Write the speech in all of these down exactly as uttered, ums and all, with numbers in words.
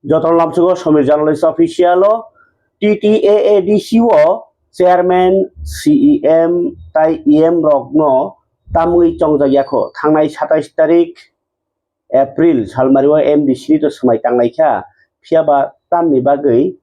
Jotono lamsugo Samir Journalist Official o T T A A D C o chairman, C E M tai E M rokno tamwi chongjak yakho. Thangnai satais tarik April salmari o M D C ni to swmai tanglai kha, phiya ba tamni bagwi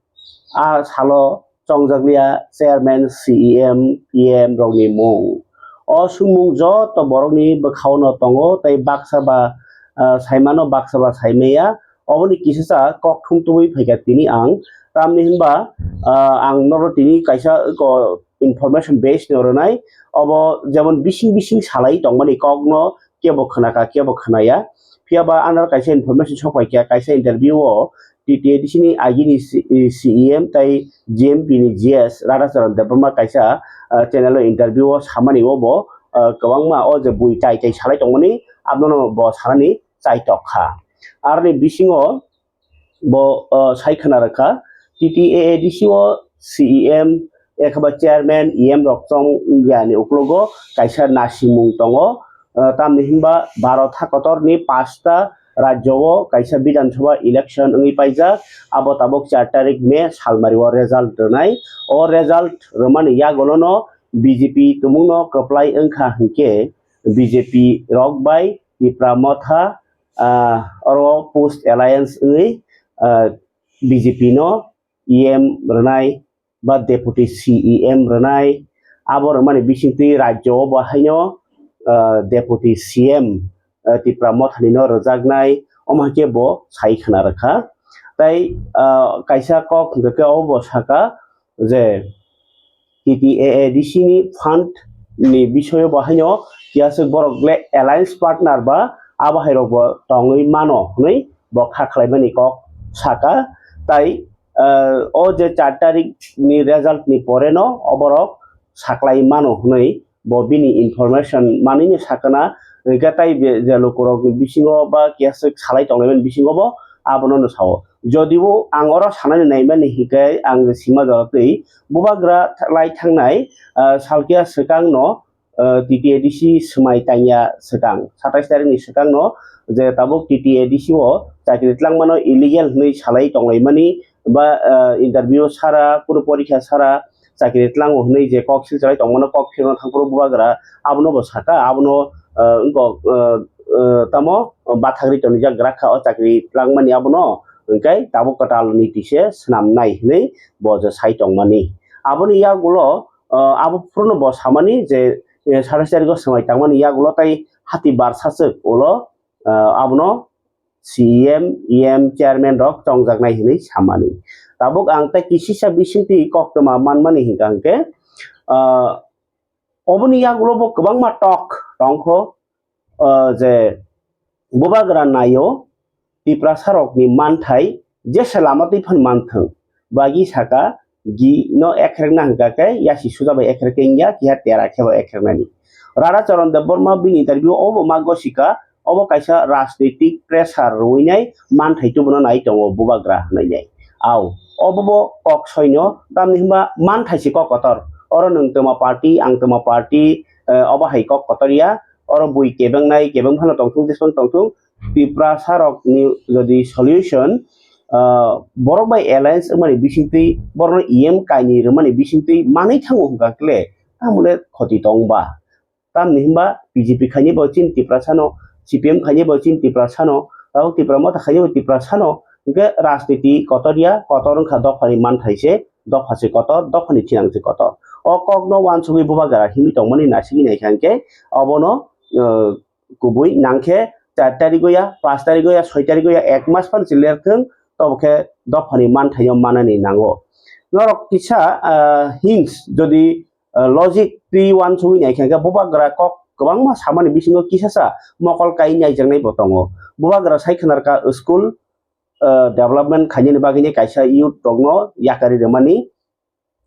a salo chongjak liya chairman, C E M, E M rokni mung. O swngmung joto borokni bwkhao no tongo, tei baksa ba, ah, saimano, baksa ba saimaya. Oboni kisasa kok thum tubui phaikha tini ang. Tamni hinba, ah, ang norok tini kaisa ko information base no rwnai. Obo jemon bising bising salai tongmani kokno kebo khwnakha, kebo khwnaya. Phiya ba ano kaisa information sok paikha, kaisa interview o T T A D C ni agini C-, C E M tai G M P ni G S Radhacharan Debbarma kaisa, ah, channel o interview o samani obo, ah, kwbangma o je bui tai tai salai tongmani abono bo sanani chai tok kha. Aroni bisingo bo, ah, sai khwna rwkha, T T A A D C o C E M ekha ba chairman, E M rok chong wngya ni uklogo kaisa nasimung tongo. Ah, tamni hinba Bharat hakotor ni pasta rajyo o kaisa Bidhan Sabha election wngwi paijak. Abo tabuk char tarik May salmari o result rwnai. O result rwmani yagulono B J P tumungno kwplai wngkha hinkhe B J P rok bai Tipra Motha, ah, oro post alliance wngwi, ah, B J P no E M rwnai ba deputy C E M rwnai, abo rwmani bisingtwi rajyo o bo haino, ah, deputy C M, ah, Tipra Mothani no rwjaknai, omo hai khe bo sai khwna rwkha. Tai, ah, kaisa kok hwnkhe khe obo bo saka je T T A A D C ni fund ni bisoyo bo haino kiyaswk borok le alliance partner ba abo hai rok bo tongwi mano hwnwi bo kha khlaimani kok saka. Tai, ah, o je char tarik ni result ni pore no oborok saklai mano hwnwi bo bini information manwi ni sakana. Hwnkhe tai be-, je lukurok ni bisingo ba kiyaswk salai tonglaimani bisingo bo abono no sao. Jodibo ang oro sanani naimani hinkhe ang sima jora twi bubagra lai thangnai, ah, salkiya swkang no, ah, T T A D C swmai tangya swkang, satais tarik ni swkang no je tabuk T T A D C o chakri tlangmano illegal hwnwi salai tonglaimani ba, ah, interview sara, kunu porikha sara chakri tlango hwnwi je kok silchalai tongmano kok phirno thangphuru bubagra abono bo saka, abono, ah, wngkok, ah, ah, tamo bathagri tonijak grakha o chakri tlangmani abono, hwnkhe tabuk kwtal niti se swnamnai hwnwi bo je sai tongmani. Aboni yagulo, ah, abo phuru no bo samani je, eh, satais tarik o swmai tangmani yagulo tai hati barsachwk ulo, ah, abono C E M, E M chairman rok chongjaknai hinwi samani. Tabuk ang tei kisisa bisingtwi koktwma manmani hinkha hinkhe, ah, oboni yagulo bo kwbangma tok tongkho, ah, je bubagra naio Tiprasa rokni manthai jesa lama twi phan manthwng. Bagi saka gi no ekhrek na hwnkha khe yasi suja bai ekhrek wngya, kiha tera khe bo ekhrek nani. Radha Charan Debbarma bini interview o bo ma gosika, obo kaisa rajnitik pressure rwinai manthai tubuno nai tongo bubagra hwnwi nai. Au, obo bo kok soino, tamni hwnba manthai se kok kotor. Oro nwng twma party, ang twma party, eh, obo hai kok kotor ya. Oro bui kebeng nai, kebeng phano tongthung, jesong tongthung. Tiprasa rokni jodi solution, ah, borok bai alliance wngmani bisingtwi, borokno E M kainwi rwmani bisingtwi manwi thango hwnkha kle, tamole khoti tong ba? Tamni hwnba B J P khainwi bo chini Tiprasano, C P M khainwi bo chini Tiprasano, tabuk Tipra Motha khainwi bo Tiprasano, hwnkhe rajniti kotor ya, kotor wngkha dophani manthai se, dopha se kotor, dophani thinang se kotor. O kokno uansugwi bubagra himwi tongmani naisingwi naikha hwnkhe obono, ah, kubui nangkhe char tarigo ya, panch tarigo ya, soi tarigo ya, ek mas phano se ler thung, tobo khe dophani manthaino manani nango. Norok kisa, ah, hints jodi, ah, logic twi uansugwi naikha khe bubagra kok kwbangma samani bisingo kisasa mokol kai naijaknai bo tongo. Bubagra sai khwnarkha school, ah, development khainani bagwini kaisa youth rokno yakari rwmani,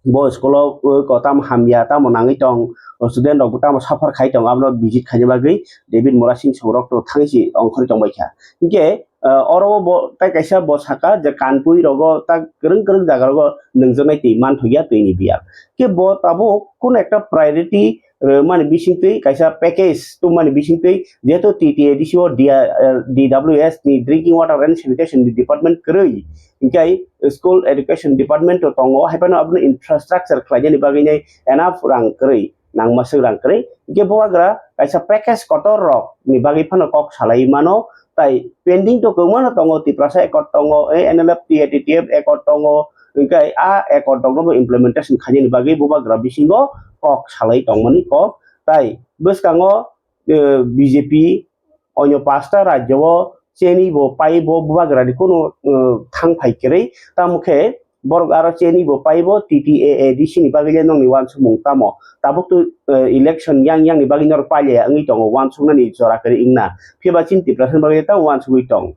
bo school o, uh, ko tamo hamya, tamo nangwi tong, student rok bo tamo suffer khai tong, abono visit khaina bagwi David Murasing Songrok to thangwi si ongkhorwi tong bai kha. Hinkhe, uh, oro bo tai kaisa bo saka je Kanpui rogo ta kwrwng kwrwng jaga rogo nungjaknai twi manthokya twi ni biya. Khe bo tabuk kun ekta priority rwmani bisingtwi kaisa package tubumani bisingtwi, jehetu T T A D C o D W S ni drinking water and sanitation ni department kwrwi, hinkhe school education department o tongo, haiphano abono infrastructure khlainani bagwi nai enough rang kwrwi, nangmaswk rang kwrwi. Hinkhe bubagra kaisa package kotor rok ni bagwi phano kok salai mano, tai pending to kwbangma no tongo, Tiprasa accord tongo, eh, N L F T A T T F accord tongo, hinkhe a accord rokno bo implementation khainani bagwi bubagra bisingo kok salai tongmani kok, tai bwskango, eh, B J P onyo pasta rajyo o cheni bo pai bo bubagra ni kunu, eh, thang phai kwrwi, tamo khe borok aro cheni bo pai bo T T A A D C ni bagwi le nokni uansukmung tamo? Tabuk to, eh, election yang yang ni bagwi norok pailiya wngwi tongo, uansuknani jora kwrwi wngna. Phiya ba chini Tiprasa ni bagwi le tamo uansugwi tong.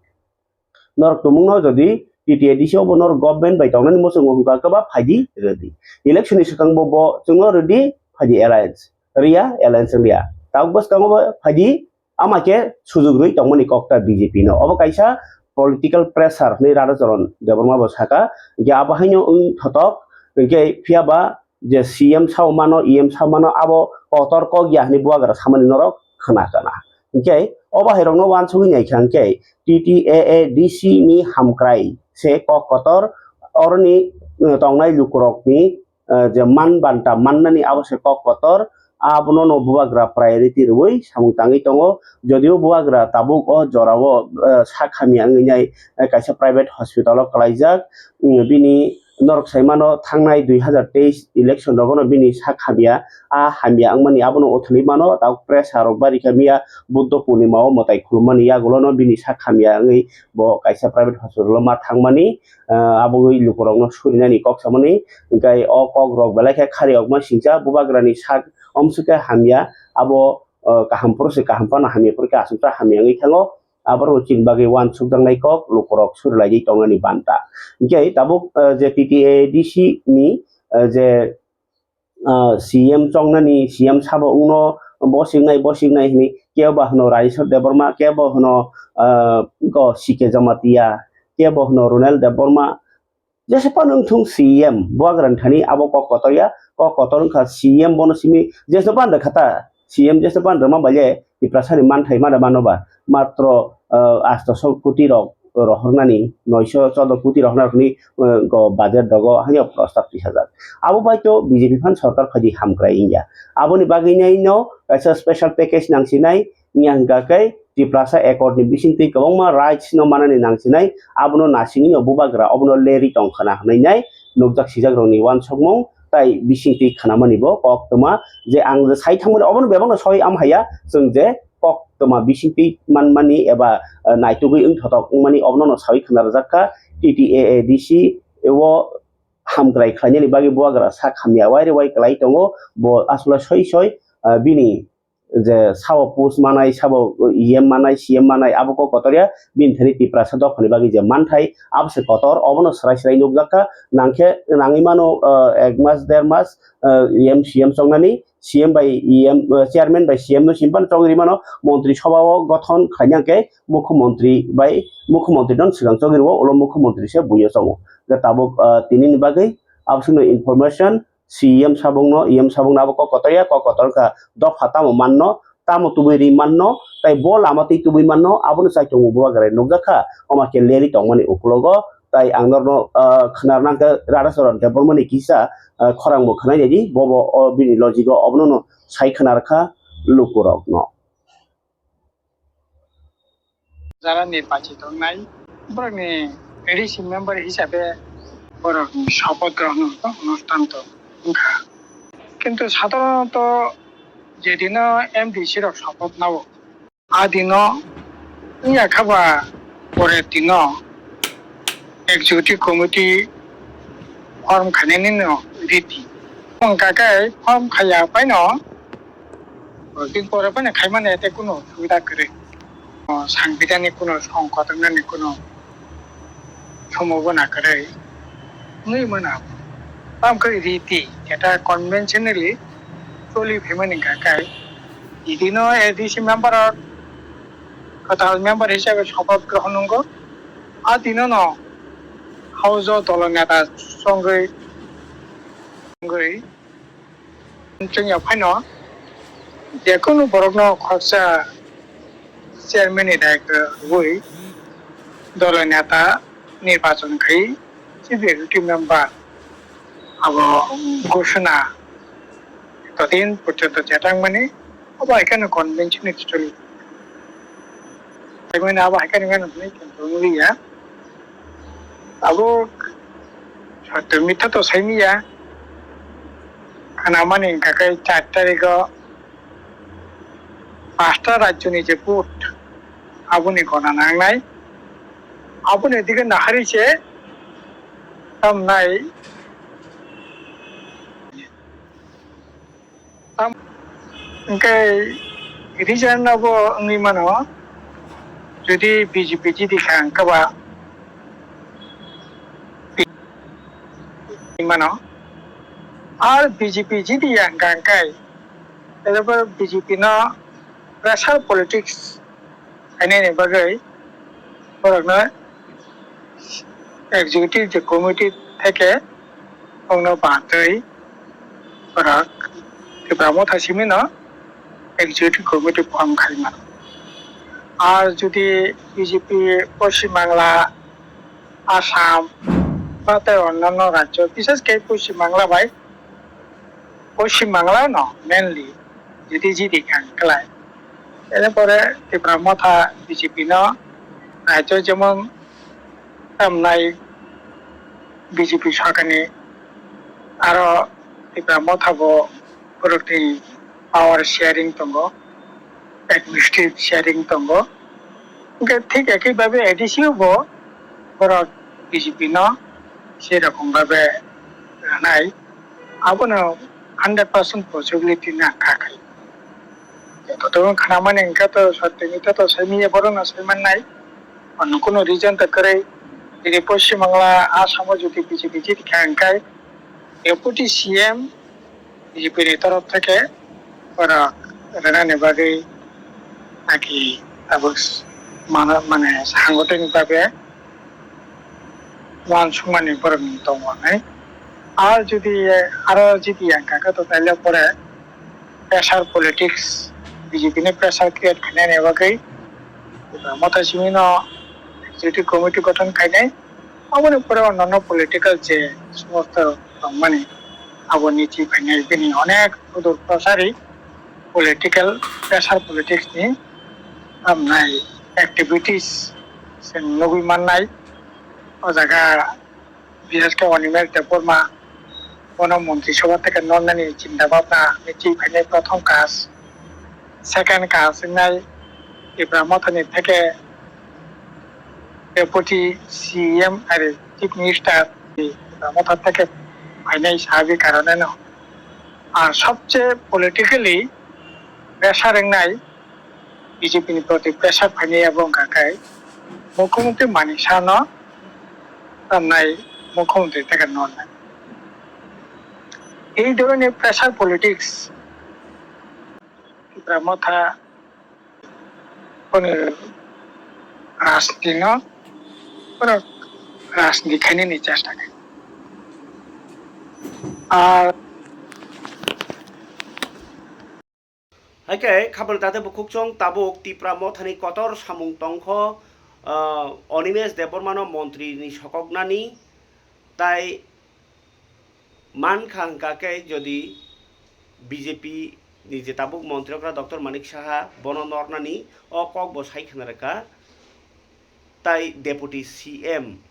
Norok tumungno jodi T T A D C o bo norok government bai tongnani muchungo hwnkha khe ba phaidi rwdi. Election ni swkang bo, bo chwngno rwdi, phaidi alliance. Riya, alliance wngya. Tabuk bwskango bo phaidi, ama khe sujuk rwi tongmani kokta B J P no. Obo kaisa political pressure hinwi Radhacharan Debbarma bo saka. Hinkhe abo haino wng thotok, hinkhe phiya ba je C M sao mano, E M sao mano, abo kotor kok ya hinwi bubagra samani norok khna kana. Hinkhe obo hai rokno uansugwi naikha hinkhe T T A A D C ni hamkrai se kok kotor, oroni, eh, tongnai lukurokni, eh, je man banta mannani abo se kok kotor, abono no bubagra priority rwui samung tangwi tongo. Jodio bubagra tabuk o jorao, eh, sak hamya wngwi nai, eh, kaisa private hospital o kwlaijak, mm, bini norok sai mano thangnai dui hazar teis election rogono bini sak hamya, a hamya wngmani abono uthulwi mano, tabuk pressure rok bari kha miya Buddho Purnima o mwtai khulumani yagulono bini sak hamya wngwi bo kaisa private hospital o ma thangmani, ah, aboni lukurokno surinani kok samani, hinkhe o kokrok belai khe khari okma singcha bubagrani sak omswk khe hamya, abo, ah, kaham phuru se kaham phano hamya phuru khe aswk ta hamya wngwi thango. Aborok chini bagwi uansukjaknai kok lukurok surilaidi tongmani banta. Hinkhe tabuk, ah, je T T A D C ni, ah, je ah, C M chongnani, C M sabo wngno bosingnai, bosingnai hinwi, kebo hwno Rajeshwar Debbarma, kebo hwno, ah, go C K Jamatia, kebo hwno Ronel Debbarma. Jesa phano wngthung C M, bubagrani thani abo kok kotor ya, kok kotor wngkha C M bono simi, jesa phano rwkha ta, C M jesa phano rwma bai le Tiprasani manthai mano mano ba, matro, ah, asto so koti rok rohornani, noisho choudo koti rohornani, eh, go budget rogo haino prostab tisajak. Abo bai to B J P phan sorkar phaidi hamkrai wngya. Aboni bagwi nai no kaisa special package nangsinai wngya hwnkha khe Tiprasa accord ni bisingtwi kwbangma rights no manani nangsinai, abono nasingwi no bubagra obono leri tongkhana hwnwi nai nukjak sijak rokni uansukmung tai bisingtwi khwnamani bo koktwma je ang je sai thangmani obono bebakno soi am haya chwng je koktwma bisingtwi manmani eba, eh, naitugwi wngthotok wngmani obono no sawi khna rwjak kha T T A A D C o hamkrai khlainani bagwi bubagra sak hamya waire wai kwlai tongo. Bo aswla soi soi, eh, bini je sabo post manai, sabo E M manai, C M manai, abo kok kotor ya, bini thani Tiprasa dophani bagwi je manthai, abo se kotor, obono swrai swrai nukjak kha. Nangkhe nangwi mano, eh, ek mas, der mas, eh, E M, C M chongnani, C M bai E M, eh, chairman bai C M no simi phano chongri mano, montri sobha o gothon khlaina khe mukhyamantri bai, mukhyamantri no swkang chongri o, ulo mukhyamantri se buino chongo. Je tabuk, eh, tini ni bagwi abosino information, C M sabungno, E M sabungno abo kok kotor ya, kok kotor wngkha dopha tamo manno, tamo tubui ri manno, tai bo lama twi tubui manno, abono chaichung bubagra nukjak kha, omo khe leri tongmani ukulogo. Tai ang norno, ah, khwna rwna khe Radhacharan Debbarmani kisa, ah, khorang bo khwnai naidi, bobo o bini logic o obono no sai khwna rwkha lukurokno. Jara nirbachi tongnai, borokni A D C member hisabe borokni sopoth grohon onusthan to wngkha. Kintu sadharonoto jedino M D C rok sopoth nao, a dino wngya kha ba pore dino executive committee form khainani no riti. Wngkha khe form khaiya paino tin pore paino khaimani ete kuno subida kwrwi. O, sangpitani kuno songkot wngnani kuno somo bo na kwrwi wngwi mano. Tamo khe riti eta conventionally choli phaimani hwnkha khe idino A D C member o kwtal member hisabe sopoth grohon wngo. A dino no house o dolo neta chongwi, chongwi chwngya phaino Jekunu borokno khoroksa chairman ni daitw rwui dolo neta nirbachon khai chief executive member abo ghoshona totodin porjonto chetangmani abo hai kheno convention ni through. Hai mani abo hai kheno wngya nuknai kintu wngya. Abo sotto mitha to saimanya. Khanamani hwnkha khe char tarigo pasta rajyoni je vote aboni gona nangnai. Aboni dige nahari se tamnai. Tam-, hwnkhe result no bo wngwi mano, jodi B J P jidi kha hwnkhe ba wngwi mano. Ar B J P jidi ya hwnkha hwnkhe, tei bo B J P no pressure politics khainani bagwi borokno executive je committee theke bongno batwi borok Tipra Motha simino executive committee form khaima. Ar jodi B J P Poschim Bangla, Assam ba tei onnanno rajyo, bishes khe Poschim Bangla bai Poschim Bangla no mainly jodi jidi kha hwnkhe lai. Ere pore Tipra Motha B J P no rajyo jemon tamnai B J P sorkarni aro Tipra Motha bo borokni power sharing tongo, administrative sharing tongo. Hwnkhe thik ekhi babe A D C o bo borok B J P no se rokom babe rwnai, abono hundred percent possibility nang kha khai. Jototo khanamani hwnkhe to sotto mitha to saimanya, borokno saimannai. Ono kuno reason to kwrwi, tini Poschim Bangla, Assam o jodi B J P jiti kha hwnkhe Deputy C M B J P ni torof theke borok rwnani bagwi naki tabuk mano, mane sangoteni bagwi uansukmani borokni tongo hinwi. Ar jodi aro jiti ya hwnkha khe to taile pore pressure politics, B J P ni pressure create khainani bagwi Tipra Motha simino executive committee gothon khainai. Aboni pore onnono political je somosto tongmani, abo niti phainai bini onek sudur prosari political pressure politics ni tamnai activities chwng nugwi mannai. O jaga bishesh khe Animesh Debbarma bono montri sabha theke nonnani chinta bhabna niti phainai prothom kaj. Second kaj wngnai Tipra Mothani theke Deputy C M are Chief Minister Tipra Motha theke phainai sabi karoneno. Ar sobche politically pressure wngnai B J P ni proti pressure phainai abo wngkha khe Mukhyamantri Manik Saha no tamnai Mukhyamantri theke nonnai. Ei dhoroner pressure politics Tipra Motha kono rajniti no, kono rajniti khainani chesta khe. Ar Hai khe khabal tate bukhuk chwng tabuk Tipra Mothani kotor samung tongkho, ah, Animesh Debbarmano montri ni sokoknani, tai mankha hwnkha khe jodi B J P ni je tabuk montri okra Doctor Manik Saha bono nornani o kok bo sai khna rwkha, tai Deputy C M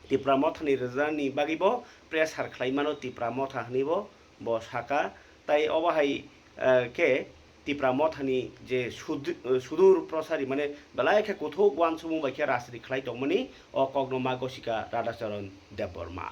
Tipra Mothani rwjaknani bagwi bo pressure khlai mano Tipra Motha hwnwi bo, bo sakha. Tai obo hai, eh, khe Tipra Mothani je sud-, eh, sudur prosari, mane belai khe kuthuk uansukmung bai khe rajniti khlai tongmani o kokno ma gosika Radhacharan Debbarma.